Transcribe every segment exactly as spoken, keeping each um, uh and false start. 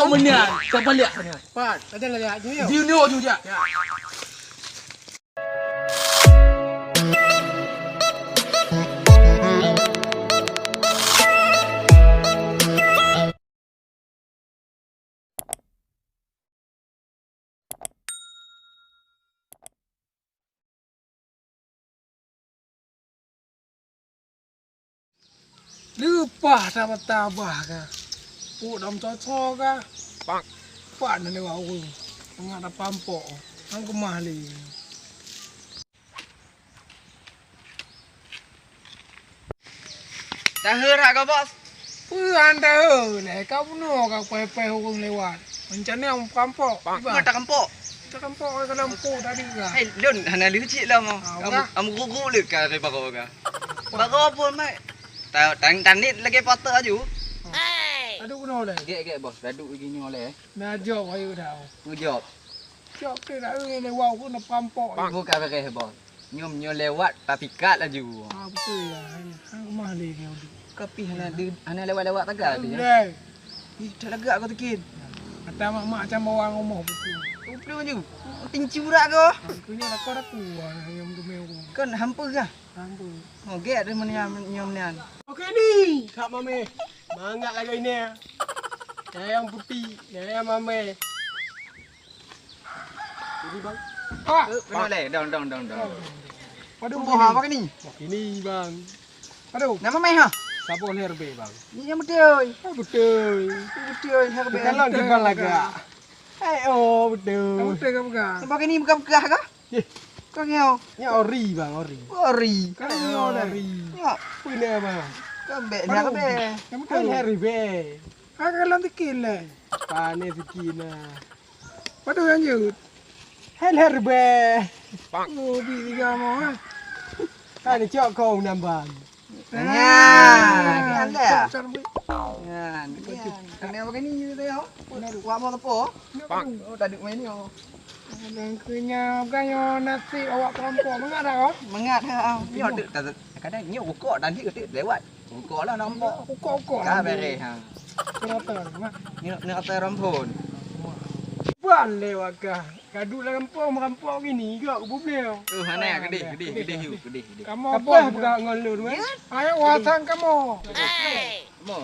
Meunan, ka balik meunan. Pat, ada lah jak. Junior. Junior tu jak. Leupah that mata abah ka. Pok dam soe-soe ka. Pak. Pat na lewat ureueng. Mangat tapampok. Hang keumah lé. Tahe that ka, Bos? Peue han tahe lé, ka bunoe ka pèh-pèh ureueng lewat. Rencana meukampok. Bang. Peue takampok? Takampok ka lampôh tadi ka. Hei, lôn hana leucit lah, mo. Ah, kamu, udah. Kamu guguk le ka dari baro ka. Baro pun, mak. Ta-, tan-, tanit lagi patah aju. Oh. Aduh, bunoe lé. Gek, gek, Bos. Daduk gini oleh. Nah, jawab ayo dah. Peue jawab? Cok keu dak eu lewat ureueng na perampok. Bukan beureh, Bos. Nyoe, nyoe lewat tapikat laju. Ah, beutôi ya. Han, han keumah lé dia tu. Ka pih hana di, hana lewat-lewat taga dia. Ih, tak lagak kau tikin. Kata mak-mak macam bawang rumoh beutôi. Beutôi laju. Tincu dak kau. Kau nyoe dak kau dak kuah yang gemeu. Kan hampa kah? Hampa. Oh, gek ada menian, nyoe menian. Oke ni, Kak Mame. Mangat lagak ini. Yang putih, yang Mame. Jadi, Bang. Ha! Eh, kena leh. Dong, dong, dong, dong. Waduh, apa ni? Ini, Bang. Aduh. Nama meh, ha? Sabon herbe, Bang. Ni yang betul. Oh, betul. Betul, herbe. Bukan lah, bukan lah, Kak. Eh, oh, betul. Betul ke bukan? Nampak ini bukan bekah ke? Eh. Kau ngeo. Ni ori, Bang, ori. Ori. Kau ngeo dah. Ori. Ya. Pune, Bang. Kau bek ni herbe. Kan herbe. Kau kalau tikin leh. Pane tikin nah. Padahal lanjut. Hel herbe. Oh, bi tiga mau, ha? Kan cok kau nambang. Nah, kan dah. Cok, cok, cok. Nah, ni kan. Kena pakai ni je tadi, oh. Wak mau tepo. Oh, tadi main ni, oh. Dan kuenya, bukan yo nasib awak perampok. Mangat dah, oh? Mangat, ha, ha. Nyoe dek, kadang nyoe rukok tadi dek lewat. Rukok lah nampak. Rukok, rukok. Ka bereh, ha. Rata, ha. Ni, ni rata rampon. Ban lé wakah. Gaduh lam gampông, merampok gini juga ke bubneu. Oh, hana, gedeh, gedeh, gedeh, yu, gedeh, gedeh. Kamu apa buka ngon lun, weh? Ayo, wasang kamu. Kamu.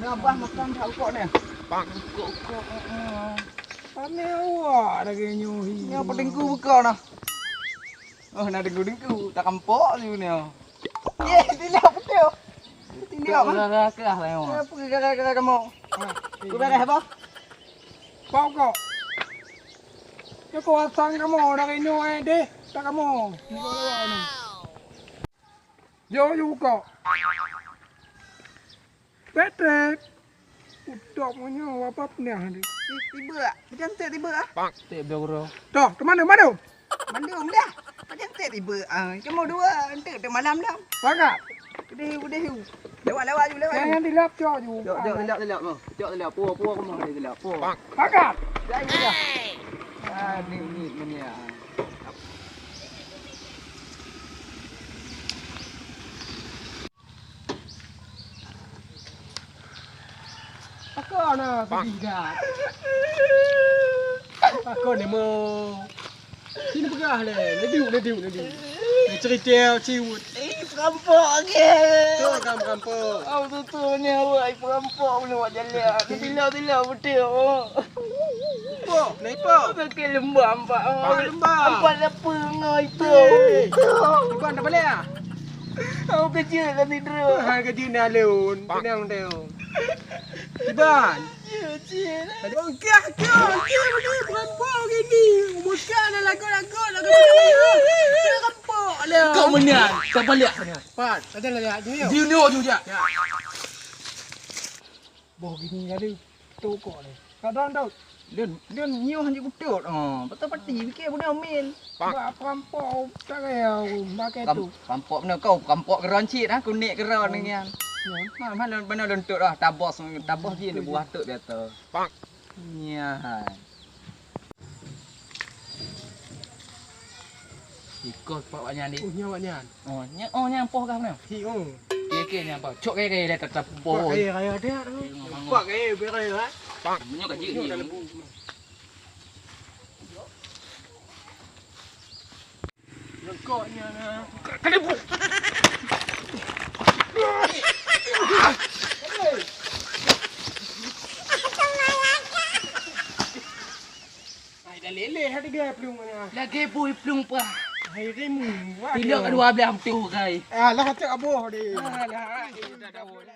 Ni abah makan tak ukok ni. Ukok, ukok, ukok. Pane awak lagi nyuhi. Ni apa dengku buka nah. Oh, na dengku-dengku, tak kampok je ni. Ye, tidak betul. Tidak, Bang. Gara-gara keras lah, Bang. Apa gara-gara kamu? Ha, ku beres apa? Pok kok. Ya, kau asang kamu dari nyoe, eh, deh. Tak kamu. Ni kau lewat ni. Yo, yo, kok. Petrek. Utok meunyoe wabab niah ni. Ti-, tiba ah. Macam tu tiba ah. Tek bro. Toh, ke mana, mana? Mandum dah. Macam tu tiba ah. Cuma dua, entek tu malam dah. Pakat. Udah, udah. Lewat, lewat ju, lewat ju. Jangan dilap cok ju. Cok, cok, dilap, dilap. Cok, dilap. Pua, pua, kemah dia dilap. Pua. Pakat. Dah, dah. Ah, ni, ni, ni, ah. Pakon na sedih dah. Pakon ni mo. Sini peugah le. Ledup, ledup, ledup. Ni cerita ciut. Eh, perampok ke? Tu kan perampok. Au tu tu ni awak perampok ni awak jalan. Bila-bila betul. Ipo, na ipo? Pakai lembah empat. Pakai lembah. Empat lapang itu. Iban dah balik ah? Aku kejut lah tidur. Ha, kejut ni alun. Tenang tu. Iban. Kejut, kejut. Okey, okey, okey. Bukan bau gini. Muka dah lagu-lagu, lagu-lagu. Dia rempok lah. Kau menian. Kau balik menian. Pat, ada lah ya. Junior tu je. Boh gini kali. Tokok ni. Kadang tau. Dia, dia nyoh je kutuk. Ha, betul pati fikir budak min. Bak perampok tak kaya aku pakai tu. Perampok mana kau? Perampok keron cit ha, kunik keron ni kan. Ha, mana mana lon tok dah. Tabos, tabos je ni buah tok biasa. Nyan. Ikoh pak wak nyan di. Oh, nyan wak nyan. Oh, nyan, oh, nyan poh kah meunan? Hi, oh. Oke, oke, nyan poh. Cok kaya-kaya dah tetap poh. Pak kaya, kaya dah. Pak kaya, berkaya, ha? Meunyoe ka jeuet ni. Lengkok nyan, ha. Kali bu. Ai, dah leleh hati gaya plueng mana. Lagèe bui plueng pah. Hai rimu. Tilok kedua belah beutôi kai. Alah, cak aboh deh. Alah, dah daun.